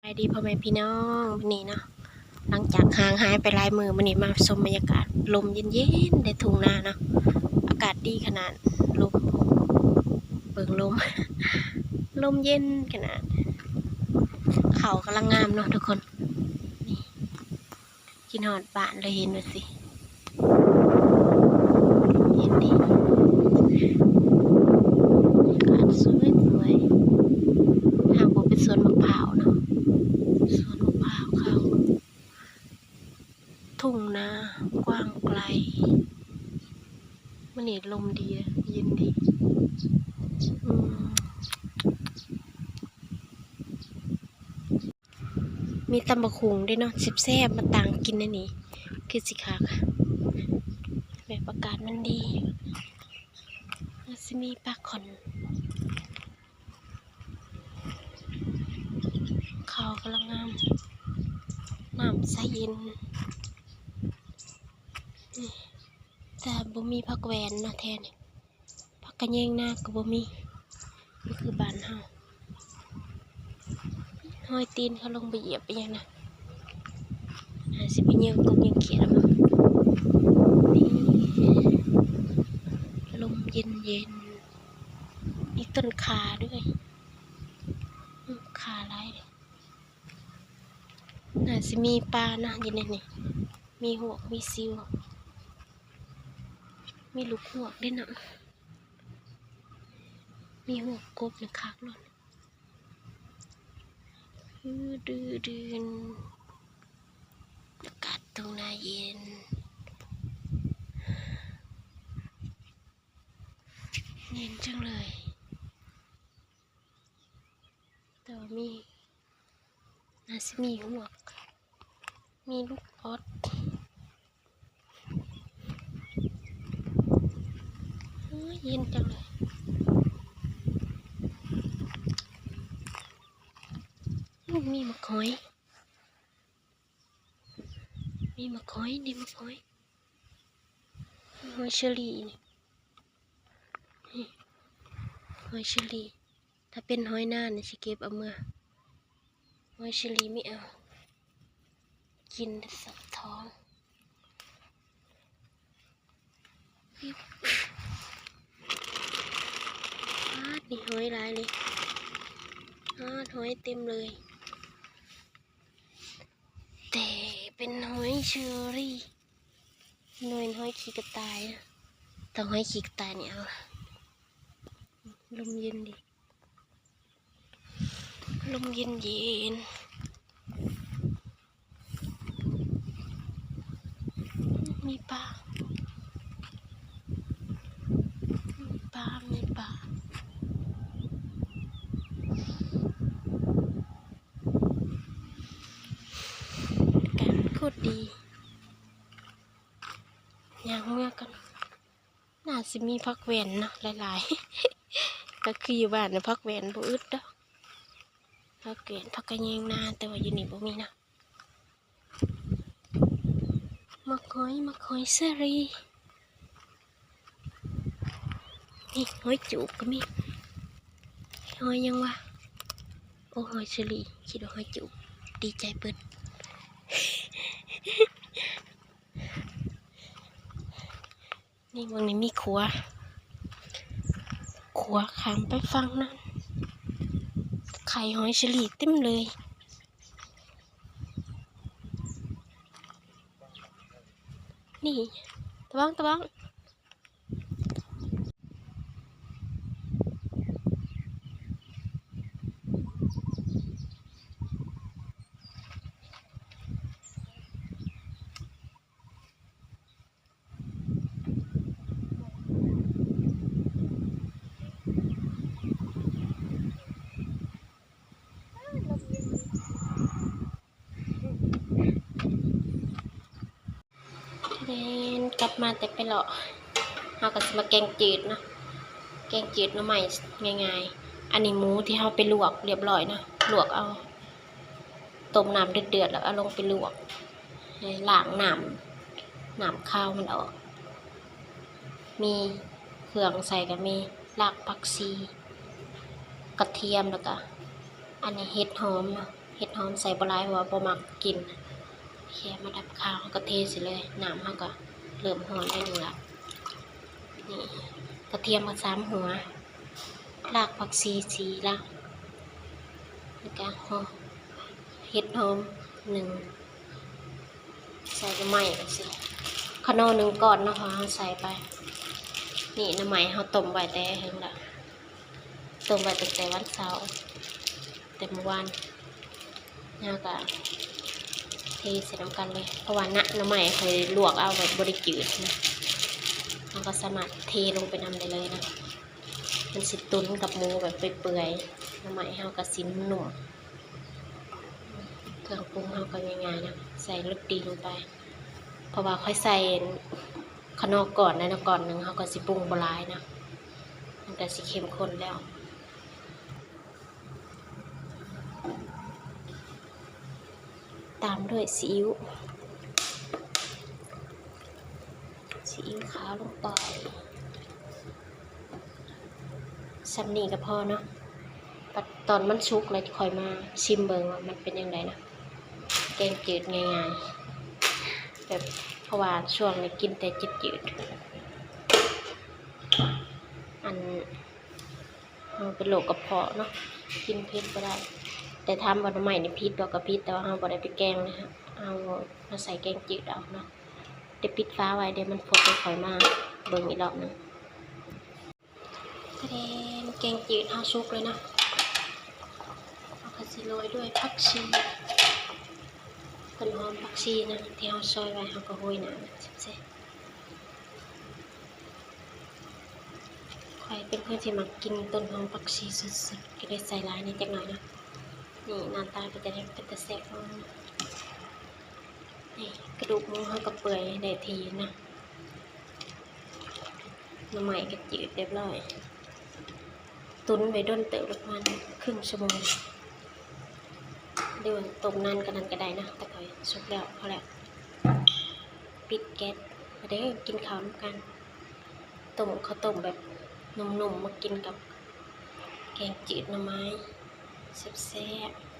ສະບາຍດີພໍ່ແມ່ພີ່ນ້ອງ ມື້ນີ້ເນາະ ຫຼັງຈາກຫ່າງຫາຍໄປຫຼາຍມື້ ມື້ນີ້ມາຊົມບັນຍາກາດ ລົມເຢັນໆ ໃນທົ່ງນາເນາະ ອາກາດດີຂະໜາດ ລົມ ເບິ່ງລົມ ລົມເຢັນຂະໜາດ ເຂົ້າກຳລັງງາມເນາະທຸກຄົນ ນີ້ ຄິດຮອດບ້ານເລີຍ ເຫັນວ່າຊິ ເຫັນເດ ບັນຍາກາດສວຍໆ ຫາກບໍ່ເປັນສວນໝາກພ້າວເນາະ ສວນໝາກພ້າວເຂົາ ທົ່ງນາກວ້າງໄກ ມື້ນີ້ລົມດີ ເຢັນດີ ອືມ. ມີຕຳບັກຫຸ່ງເດ້ເນາະ ແຊບໆ ມາຕາງກິນແນວນີ້ ຄືຊິຄັກ ແບບອາກາດມັນດີ ມັນຊິມີປາຂອນ ເຂົ້າກຳລັງງາມ ນ້ຳໃສເຢັນ ແຕ່ບໍ່ມີຜັກແວ່ນເນາະແຖວນີ້. ຜັກກະແຍງນາກໍບໍ່ມີ ບໍ່ຄືບ້ານເຮົາ ຮອຍຕີນເຂົາລົງໄປຢຽບໄປຫຍັງນະ ຫາຊິໄປເຫຍົ້າກົບເຫຍົ້າຂຽດເອົາ ນີ້ ລົມເຢັນໆ ມີຕົ້ນຂ່າດ້ວຍ ອືມ ຂ່າຫຼາຍເດ ໜ້າຊິມີປານະຢູ່ໃນນີ້ ມີຮວກ ມີຊິວ ມີລູກຮວກເດ້ເນາະ ມີຮວກກົບນີ້ຄັກໂລດ ອື ດືໆ ອາກາດທົ່ງນາເຢັນ ເຢັນຈັງເລີຍ ແຕ່ວ່າມີ ໜ້າຊິມີຮວກ ມີລູກອອດ ໂອ້ຍ ເຢັນຈັງເລີຍ ໂອ້ ມີໝາກຫອຍ ມີໝາກຫອຍ ນີ້ໝາກຫອຍ ຫອຍເຊີຣີນີ້ ນີ້ ຫອຍເຊີຣີ ຖ້າເປັນຫອຍນານີ້ຊິເກັບເອົາເມືອ ຫອຍເຊີຣີມີເອົາ ກິນແລ້ວແສບທ້ອງ ປາດ ນີ້ຫອຍຫຼາຍເລີຍ ປາດ ຫອຍເຕັມເລີຍ ແຕ່ເປັນຫອຍເຊີຣີ ໜ່ວຍຫອຍຂີ້ກະຕ່າຍ ແຕ່ຫອຍຂີ້ກະຕ່າຍນີ້ເອົາ ລົມເຢັນດີ ລົມເຢັນໆ ມີປາ ມີປາ ມີປາ ອາກາດໂຄດດີ ຍ່າງເມືອກ່ອນ ໜ້າຊິມີຜັກແວ່ນເນາະ ຫຼາຍໆ ກໍຄືຢູ່ບ້ານນະ ຜັກແວ່ນບໍ່ອຶດດອກ ຜັກແວ່ນ ຜັກກະແຍງນາ ແຕ່ວ່າຢູ່ນີ້ບໍ່ມີເນາະ ໝາກຫອຍ ໝາກຫອຍເຊີຣີ ນີ້ ຫອຍຈູບກໍມີ ຫອຍຫຍັງວະ ໂອ້ ຫອຍເຊີຣີ ຄິດວ່າຫອຍຈູບ ດີໃຈປຶດ. ນີ້ເບິ່ງນີ້ມີຂົວ ຂົວຂ້າມໄປຝັ່ງນັ້ນ ໄຂ່ຫອຍເຊີຣີເຕັມເລີຍ ນີ້ ຕະວັງ ຕະວັງ. ແມ່ນ ກັບມາແຕ່ໄປເລາະ ເຮົາກໍຊິມາແກງຈືດເນາະ ແກງຈືດໜໍ່ໄມ້ງ່າຍໆ. ອັນນີ້ໝູທີ່ເຮົາໄປລວກລຽບລ້ອຍເນາະ ລວກເອົາ ຕົ້ມນ້ຳເດືອດໆ ແລ້ວເອົາລົງໄປລວກ ໃຫ້ລ້າງນ້ຳ ນ້ຳຄາວມັນອອກ. ມີເຄື່ອງໃສ່ກໍມີ ຮາກຜັກຊີ ກະທຽມ ແລ້ວກໍອັນນີ້ເຫັດຫອມເນາະ. ເຫັດຫອມໃສ່ບໍ່ຫຼາຍ ເພາະວ່າບໍ່ມັກກິນ. ໂອເຄ ມາດັບຄາວ ເຮົາກໍເທໃສ່ເລີຍ. ນ້ຳເຮົາກໍເລີ່ມຮ້ອນໄດ້ໜຶ່ງລະ. ນີ້ ກະທຽມກໍສາມຫົວ, ຮາກຜັກຊີສີ່ລະ, ແລ້ວກໍຫົວເຫັດຫອມໜຶ່ງ, ໃສ່ໜໍ່ໄມ້ຈັ່ງຊີ້. ຂະໜໍ່ໜຶ່ງກ້ອນເນາະ ເຮົາໃສ່ໄປ. ນີ້ໜໍ່ໄມ້ເຮົາຕົ້ມໄວ້ແຕ່ເຫິງລະ. ຕົ້ມໄວ້ຕັ້ງແຕ່ວັນເສົາ ແຕ່ມື້ວານ. ເຮົາກໍເທໃສ່ນຳກັນເລີຍ ເພາະວ່ານະ ໜໍ່ໄມ້ຂ້ອຍລວກເອົາແບບບໍ່ໄດ້ຈືດນະ, ເຮົາກໍສາມາດເທລົງໄປນຳໄດ້ເລີຍນະ. ມັນຊິຕຸນກັບໝູແບບເປື່ອຍໆ, ໜໍ່ໄມ້ເຮົາກໍຊິນຸ້ມ. ເຄື່ອງປຸງເຮົາກໍງ່າຍໆນະ, ໃສ່ລົດດີລົງໄປ ເພາະວ່າຂ້ອຍໃສ່ຂະໜໍ່ກ້ອນແລ້ວນະ, ກ້ອນໜຶ່ງເຮົາກໍຊິປຸງບໍ່ຫຼາຍນະ, ມັນກໍຊິເຂັ້ມຂຸ້ນແລ້ວ. ຕາມດ້ວຍຊີອິ້ວ, ຊີອິ້ວຂາວລົງໄປ. ສ່ຳນີ້ກໍພໍເນາະ. ບັດຕອນມັນສຸກແລ້ວ ຄ່ອຍມາຊິມເບິ່ງວ່າມັນເປັນຈັ່ງໃດນະ. ແກງຈືດງ່າຍໆ ແບບ ເພາະວ່າຊ່ວງນີ້ກິນແຕ່ຈືດໆ. ອັນ ເຮົາເປັນໂລກກະເພາະເນາະ, ກິນເຜັດບໍ່ໄດ້. ແຕ່ຖາມວ່າໜໍ່ໄມ້ນີ້ຜິດບໍ່ ກໍຜິດ, ແຕ່ວ່າເຮົາບໍ່ໄດ້ໄປແກງນະ, ເຮົາມາໃສ່ແກງຈືດເອົາເນາະ. ໄດ້ປິດຝາໄວ້ເດ້, ມັນຟົດ ໄດ້ຄ່ອຍມາເບິ່ງອີກລອບໜຶ່ງ. ຕະແດງ ແກງຈືດເຮົາສຸກແລ້ວເນາະ. ເຮົາກໍຊິໂລຍດ້ວຍຜັກຊີ, ຕົ້ນຫອມຜັກຊີນະ ທີ່ເຮົາຊອຍໄວ້ ເຮົາກໍໂຮຍໜ້າ. ຂ້ອຍເປັນຄົນທີ່ມັກກິນຕົ້ນຫອມຜັກຊີສຸດໆ ກໍເລີຍໃສ່ຫຼາຍແດ່ຈັກໜ້ອຍເນາະ. ນີ້ໜ້າຕາກໍຈະໄດ້ເປັນຕາແຊບເນາະ. ນີ້ກະດູກໝູເຮົາກໍເປື່ອຍໄດ້ທີ່ນະ, ໜໍ່ໄມ້ກໍຈືດຮຽບຮ້ອຍ. ຕຸນໄວ້ດົນເຕີບ ປະມານເຄິ່ງຊົ່ວໂມງ ຫຼືວ່າຕົ້ມນານກວ່ານັ້ນກໍໄດ້ນະ, ແຕ່ຂ້ອຍສຸກແລ້ວ ພໍແລ້ວ. ປິດແກັສ ມາເດີ ກິນເຂົ້ານຳກັນ. ຕົ້ມເຂົ້າຕົ້ມແບບນຸ້ມໆ ມາກິນກັບແກງຈືດໜໍ່ໄມ້ ແຊບໆ.